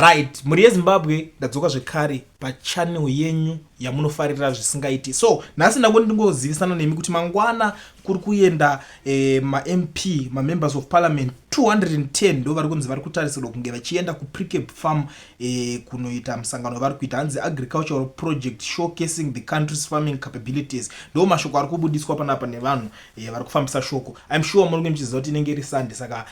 Right, mhuri yeZimbabwe, ndadzoka zvekare pachannel yenyu yamunofarira zvisingaiti. So nhasi ndangoti ndingozivisana nemi kuti mangwana kuri kuenda maMP, mamembers of parliament 210, ndo vari kunzi vari kutarisirwa kunge vachienda kuPrecabe Farm kunoita musangano wavari kuita, hanzi agricultural project showcasing the country's farming capabilities. Ndo mashoko ari kubudiswa panapa nevanhu vari kufambisa shoko. I'm sure muri kunge muchiziva kuti inenge iri Sunday, saka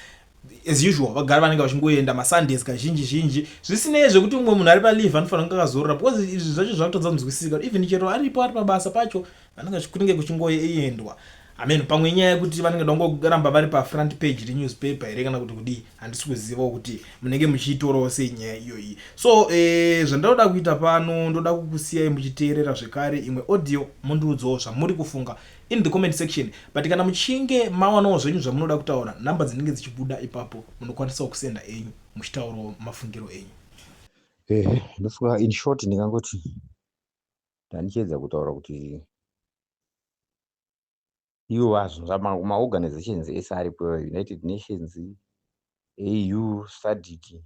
as usual vagara vanenge vachingoenda maSundays kazhinji zhinji, zvisinei zvekuti umwe munhu ari paleave anofanira kunge akazorora, because izvi zvacho zvakutadza kunzwisisika. Even chero aripo, ari pabasa pacho, vanenge kunenge kuchingoendwa. Amen, pamwe inyaya yekuti vanenge dangoramba vari pafront page renewspaper here kana kuti kudii, handisi kuzivawo kuti munenge muchiitorawo sei nyaya iyoyi. So zvandaoda kuita pano, ndoda kukusiyai muchiteerera zvekare imwe audio, mundiudzawo zvamuri kufunga in the comment section. But kana muchinge mawanawo zvenyu zvamunoda kutaura, namba dzinenge dzichibuda ipapo, munokwanisawo kusenda enyu muchitaurawo mafungiro enyu. Ehe, ndofunga in short ndingangoti ndandichiedza kutaura kuti ivo vazvo maorganizations ese aripo, United Nations, AU, SADC,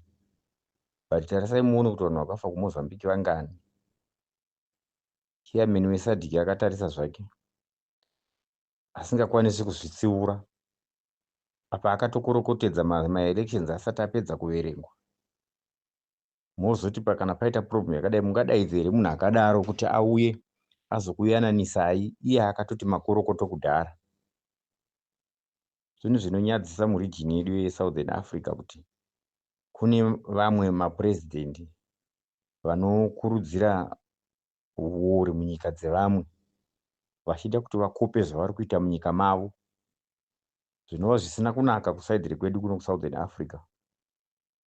but tarisai muone kuti vanhu vakafa kuMozambique vangani. Chairman weSADC akatarisa zvake asingakwanisi kuzvitsiura apa akatokorokotedza maelections asati apedza kuverengwa. Mozoti kana paita problem yakadai, mungadaidza here munhu akadaro kuti auye azokuyananisai, iye akatoti makorokoto kudhara? Zvinhu zvinonyadzisa muregion yedu yeSouthern Africa kuti kune vamwe mapurezidendi vanokurudzira uori munyika dzevamwe, vachida kuti vakope zvavari kuita munyika mavo, zvinova zvisina kunaka kuside rekwedu kuno kuSouthern Africa.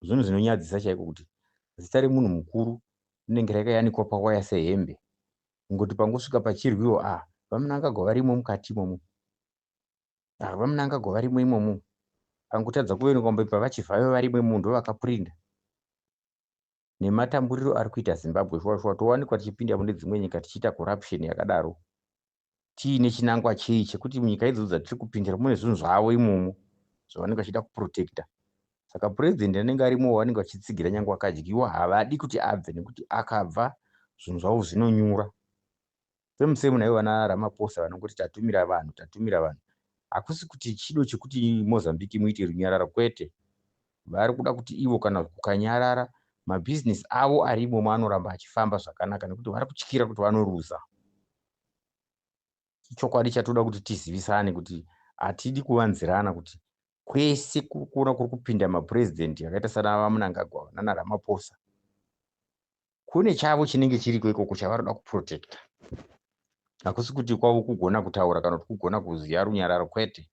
Zvinhu zvinonyadzisa chaiko kuti zita remunhu mukuru rinenge rakayanikwa pawaya sehembe, kungoti pangosvika pachirwiwa, a VaMnangagwa varimo mukati imomo, a VaMnangagwa varimo imomo. Pangotadza kuverengwa mapepa, VaChivayo varimo imomo, ndo vakaprinda. Nematamburiro ari kuita Zimbabwe, shuwa shuwa towanikwa tichipinda mune dzimwe nyika tichiita corruption yakadaro tiine chinangwa chei? Chekuti munyika idzodzo dzatiri kupindira mune zvinhu zvavo imomo zvavanenge vachida kuprotecta. Saka purezidendi anenge arimo vanenge vachitsigira, nyange akadyiwa havadi kuti abve, nekuti akabva zvinhu zvavo zvinonyura. Semusemu naivo vana Ramaphosa vanongoti tatumira vanhu, tatumira vanhu. Hakusi kuti chido chekuti Mozambique muite runyararo, kwete. Vari kuda kuti ivo kana kukanyarara, mabhizinesi avo ari imomo anoramba achifamba zvakanaka, nekuti vari kutyira kuti vanoruza. Chokwadi chatoda kuti tizivisane kuti hatidi kuvanzirana kuti kwese kuri kuona kuri kupinda mapurezidendi akaita sana VaMnangagwa nana Ramaphosa, kune chavo chinenge chiriko ikoko chavaroda kuprotecta. Hakusi kuti kwavo kugona kutaura kana kuti kugona kuziva runyararo, kwete.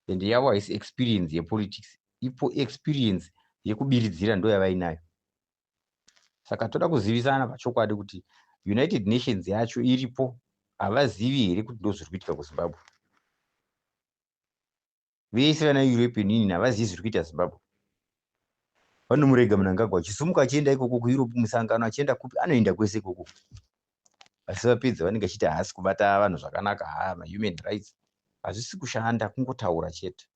Ende yavo haisi experience yepolitics ipo, experience yekubiridzira ndo yavainayo. Saka toda kuzivisana pachokwadi kuti United Nations yacho iripo, havazivi here kuti ndo zviri kuitika kuZimbabwe? Vese vana European Union havazivi zviri kuita Zimbabwe? Vanomurega Mnangagwa achisimuka achienda ikoko kuEurope, musangano, achienda kupi, anoenda kwese ikoko, asi vapedza vanenge vachiti haasi kubata vanhu zvakanaka, ha mahuman rights. Hazvisi kushanda, kungotaura chete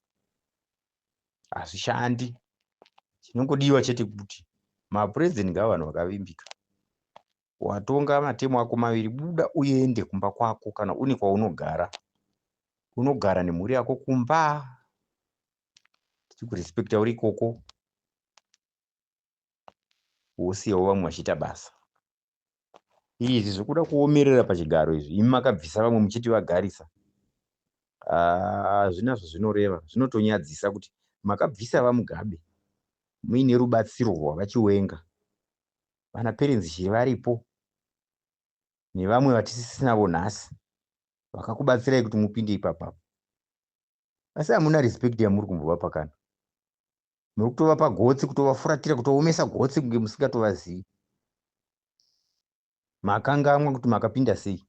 hazvishandi. Chinongodiwa chete kuti mapurezidendi ngava vanhu vakavimbika. Watonga matemo ako maviri, buda uende kumba kwako. Kana une kwaunogara, unogara nemhuri yako kumba, tichikurespekta uri ikoko, wosiyawo vamwe vachiita basa. Izvi zvekuda kuomerera pachigaro izvi, imi makabvisa vamwe muchiti vagarisa, hazvina zvazvinoreva. Zvinotonyadzisa kuti makabvisa VaMugabe muine rubatsiro rwavaChiwenga, vana Perrance Shiri varipo nevamwe vatisisinavo nhasi vakakubatsirai kuti mupinde ipapapo, asi hamuna respect yamuri kumbovapa. Kana muri kutovapa gotsi, kutovafuratira, kutoomesa gotsi kunge musingatovazivi. Makangamwa kuti makapinda sei?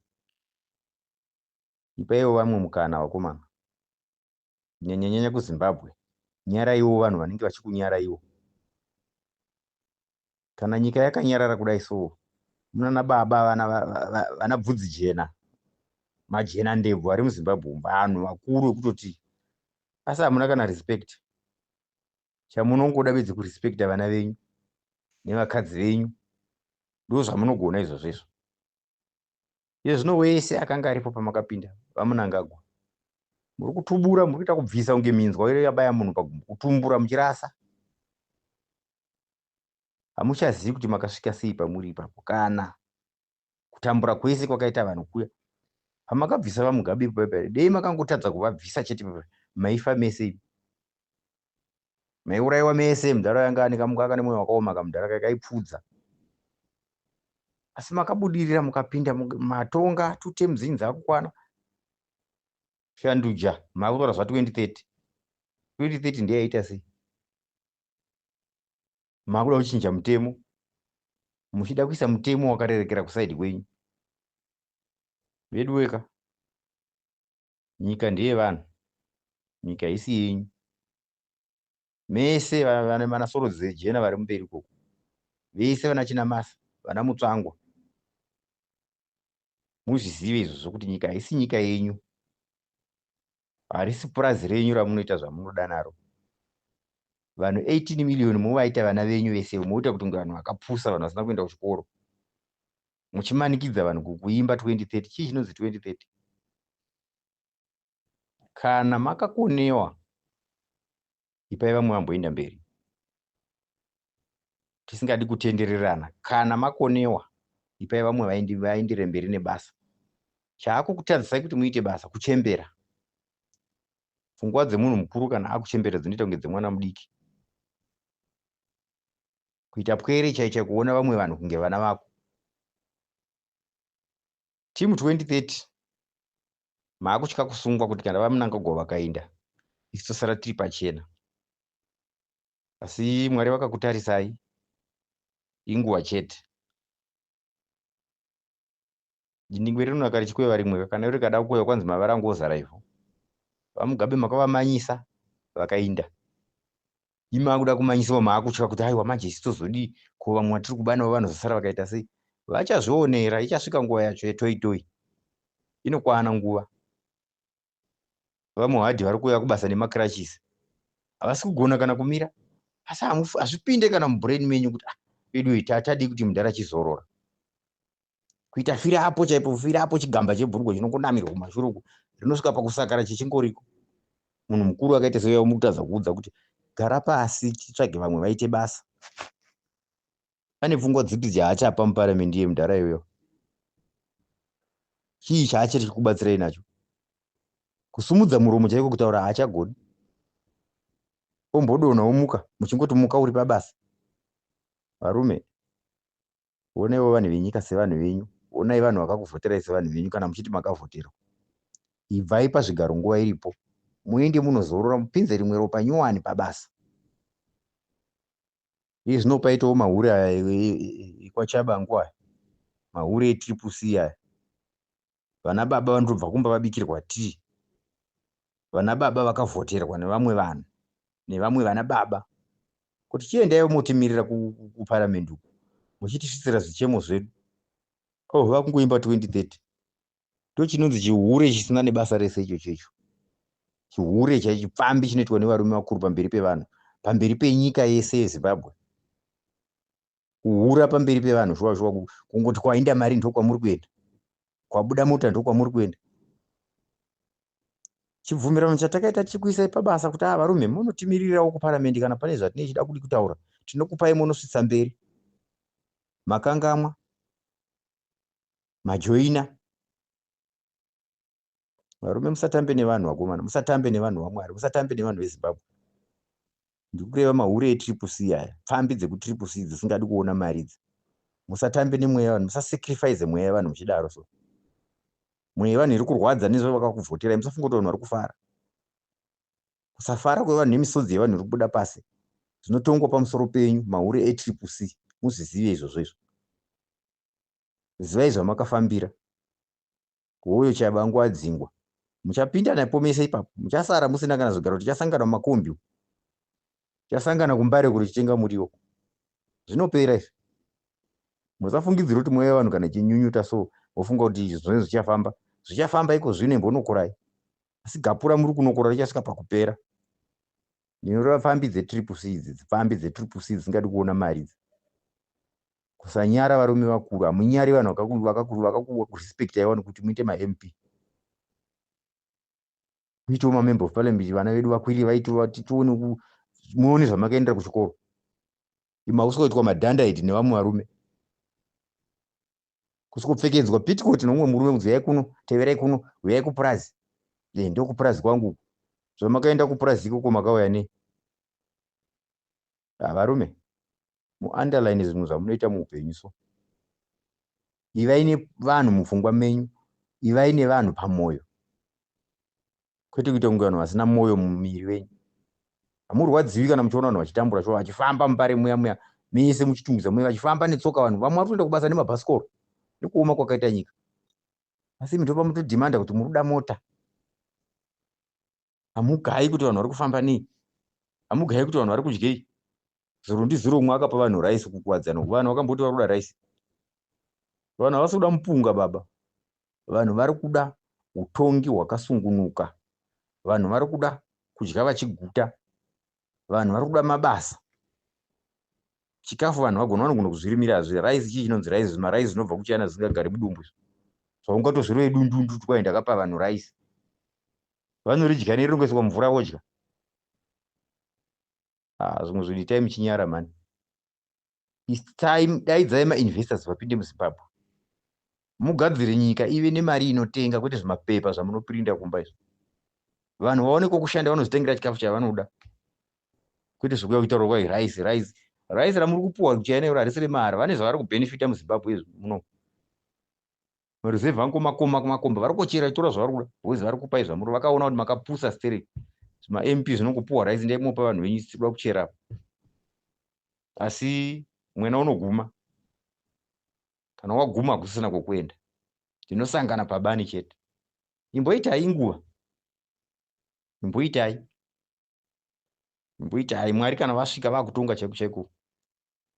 Ipaiwo vamwe mukana, vakomana, kunyanyanyanya kuZimbabwe. Nyaraiwo vanhu vanenge vachikunyaraiwo. Kana nyika yakanyarara kudai, so munana baba vana bvudzi jena, majena ndebvu ari muZimbabwe umu, vanhu vakuru vekutoti, asi hamuna kana respect. Chamunongoda bedzi kurespekta vana venyu. nevakadzi venyu. Ndozvamunogona izvozvo izvo. Iye zvino wese akanga aripo pamakapinda, VaMnangagwa, muri kutubura, muri kuita kubvisa kunge minzwa yabaya munhu pagumbo, kutumbura muchirasa. Hamuchazivi kuti makasvika sei pamuri ipapo, kana kutambura kwese kwakaita vanhu kuya. Pamakabvisa VaMugabe ipapo, dei makangotadza kuvabvisa chete, maifa mese, maiurayiwa mese. Mudhara yanga ane kamukaka nemwoyo wakaoma, kamudhara kaipfudza, asi makabudirira mukapinda matonga two terms dzakukwana. Shanduja makutaura zva2030. 2030 ndeyaita sei? Makuda kuchinja mutemo, muchida kuisa mutemo wakarerekera kuside kwenyu. Vedu weka, nyika ndeyevanhu, nyika haisi yenyu mese. Vana soro dzejena vari mumberi ikoko vese, vana Chinamasa, vana Mutsvangwa, muzvizive izvozvo kuti nyika haisi nyika yenyu, harisi purazi renyu ramunoita zvamunoda naro. Vanhu 18 million muvaita vana venyu vese, moita kuti kunge vanhu vakapusa, vanhu vasina kuenda kuchikoro, muchimanikidza vanhu kuimba 2030. Chii chinonzi 2030? Kana makakonewa, ipai vamwe vamboenda mberi, tisingadi kutendererana. Kana makonewa, ipai vamwe vaendere mberi nebasa. Chaakukutadzisai kuti muite basa kuchembera. Pfungwa dzemunhu mukuru kana akuchembera dzinoita kunge dzemwana mudiki, kuita pwere chai chai, kuona vamwe vanhu kunge vana vako. Team 2030 maakutya kusungwa kuti kana VaMnangagwa vakaenda, isu tosara tiri pachena. Asi Mwari vakakutarisai, inguva chete. Dindingwe rinonaka richikweva rimwe, kana rikada kukweva kwanzi mavara angozara ivhu. VaMugabe makavamanyisa vakainda, imi makuda kumanyisiwa, maakutya kuti aiwa, manje isu tozodii? Ko vamwe vatiri kuba navo vanozosara vakaita sei? Vachazvionera, ichasvika nguva yacho yetoi toi, inokwana nguva. VaMohadi vari kuuya kubasa nemacrutches, havasi kugona kana kumira, asi hazvipinde kana mubrain menyu kuti ah, vedu tadii kuti mudhara chizorora, kuita firapo chaipo, firapo chigamba chebhurugwa chinongonamirwa kumashure uku, rinosvika pakusakara chichingoriko. Munhu mukuru akaita seuya mukutadza kuudza kuti gara pasi, titsvage vamwe vaite basa. Ane pfungwa dzipi dzaachapa muparamendi yemudhara iyoyo? Chii chaachiri kubatsirai nacho? Kusumudza muromo chaiko kutaura haachagoni, ombodonha omuka, muchingoti muka uri pabasa. Varume, onaiwo vanhu venyika sevanhu venyu, onai vanhu vakakuvhoterai sevanhu venyu. Kana muchiti makavhoterwa, ibvai pazvigaro nguva iripo, muende munozorora, mupinze rimwe ropa nyowani pabasa. Iye zvino paitawo mahure aya ekwaChabangu aya, mahure eTriple C aya. Vana baba vanotobva kumba vabikirwa tii, vana baba vakavhoterwa nevamwe vanhu, nevamwe vana baba, kuti chiendaiwo motimirira kuparamendi uku muchitisvitsira zvichemo zvedu. Oh, vakungoimba 2030. Ndo chinonzi chihure chisina nebasa rese ichocho icho, chihure chaichipfambi chinoitwa nevarume vakuru pamberi pevanhu, pamberi penyika yese yeZimbabwe. Kuhura pamberi pevanhu, shuwa shuwa, kungoti kwainda mari ndokwamuri kuenda, kwabuda mota ndokwamuri kuenda. Chibvumirano chatakaita tichikuisai pabasa kuti a varume munotimirirawo kuparamendi, kana pane zvatinee chida kudi kutaura, tinokupai munosvitsa mberi. Makangamwa, majoina. Varume, musatambe nevanhu. Vakomana, musatambe nevanhu vaMwari, musatambe nevanhu veZimbabwe. Ndikureva mahure eTriple C aya, pfambi dzekuTriple C dzisingadi kuona mari idzi. Musatambe nemweya yevanhu, musasacrifice mweya yevanhu muchidaro. So mweya yevanhu iri kurwadza nezvavakakuvhoterai. Musafunga kuti vanhu vari kufara. Kusafara kwevanhu nemisodzi yevanhu iri kubuda pasi zvinotongwa pamusoro penyu, mahure eTriple C. Muzvizive izvozvo izvo, zivai zvamakafambira. Hoyo Chabangu adzingwa, muchapinda napo mese ipapo, muchasara musina kana zvigaro. Tichasangana mumakombi, tichasangana kuMbare kuri tichitenga muriwo. Zvinopera izvi. Musafungidzira kuti mweya wevanhu kana ichinyunyuta so mofunga kuti zvinhu zvichafamba. Zvichafamba iko zvino, imbonokorai, asi gapura muri kunokora richasvika pakupera. Ndinoreva pfambi dzeTriple C idzi, pfambi dzeTriple C dzisingadi kuona mari idzi. Kusanyara varume vakuru, hamunyari vanhu vakakurespectai vanhu kuti muite maMP, muitewo mamember of parliament. Vana vedu vakwiri vaitova tione, muone zvamakaendera kuchikoro. Imi hakusi madhandaidi nevamwe varume, kusvikopfekedzwa pitikoti nomumwe murume kunzi uyai kuno, teverai kuno, uyai kupurazi. E, ndokupurazi kwangu. Zvamakaenda kupurazi ikoko makauya nei? Varume, muunderline zvinhu zvamunoita muupenyu. So ivai nevanhu mupfungwa menyu, ivai nevanhu pamwoyo, kwete kuita kunge vanhu vasina mwoyo mumuviri wenyu. Hamurwadziwi kana muchiona vanhu vachitambura shuwa, vachifamba mubare muya muya mese, muchitungwiza muya, vachifamba netsoka vanhu vamwe vari kutoenda kubasa nemabhasikoro nekuoma kwakaita nyika, asi imi ndopamutodhimanda kuti muri kuda mota. Hamugayi kuti vanhu vari kufamba nei, hamugayi kuti vanhu vari kudyei. Zuro ndizuro umwe akapa vanhu raisi kukuwadzana. Vanhu vakamboti vari kuda raisi, vanhu havasi kuda mupunga baba. Vanhu vari kuda utongi hwakasungunuka, vanhu vari kuda kudya vachiguta, vanhu vari kuda mabasa. Chikafu vanhu vagona, vanogona kuzvirimira zve. Raisi chii chinonzi raisi? Zvimaraisi zvinobva kuChina zvisingagari mudumbu izvo, zvaungatozvirove dundundu. Twai ndakapa vanhu raisi, vanoridya nerinongoiswa mvura vodya. Ah, zvimwe zvinhu itai muchinyara mani. Its time, daidzai mainvestors vapinde muZimbabwe, mugadzire nyika ive nemari inotenga, kwete zvimapepa zvamunopirinda kumba izvo. Vanhu vaone kwokushanda, vanozvitengera chikafu chavanoda, kwete zvekuya kuitaura kwai rice, rice, rice ramuri kupuhwa kuChina iro harisi remahara. Vane zvavari kubhenefita muZimbabwe izvi muno. Mareserve angomakoma kumakomba, vari kukochera chitora zvavari kuda because vari kupai zvamuri. Vakaona kuti makapusa stereki. ZvimaMP zvinongopuhwa rice, ndaimupa vanhu venyu kuda kuchera, asi mwena unoguma. Kana waguma hakusisina kwokuenda, tinosangana pabani chete. Imboitai inguva, imboitai, imboitai. Mwari kana vasvika vakutonga chaiko chaiko,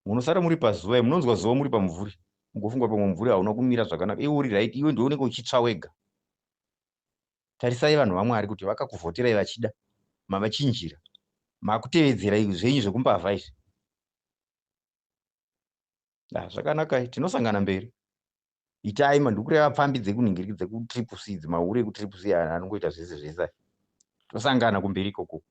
munosara muri pazuva, munonzwa zuva muri pamumvuri, mugofunga pamwe mumvuri hauna kumira zvakanaka. Iwe uri right, iwe ndiwe unenge uchitsva wega. Tarisai vanhu vaMwari kuti vakakuvhoterai vachida, mavachinjira, makutevedzera zvenyu zvekumbavha izvi. Zvakanaka, tinosangana mberi. Itai mandikureva pfambi dzekunhingiriki dzekuTriple C, dzimahure ekuTriple C anongoita zvese zvese. Tosangana kumberi ikoko.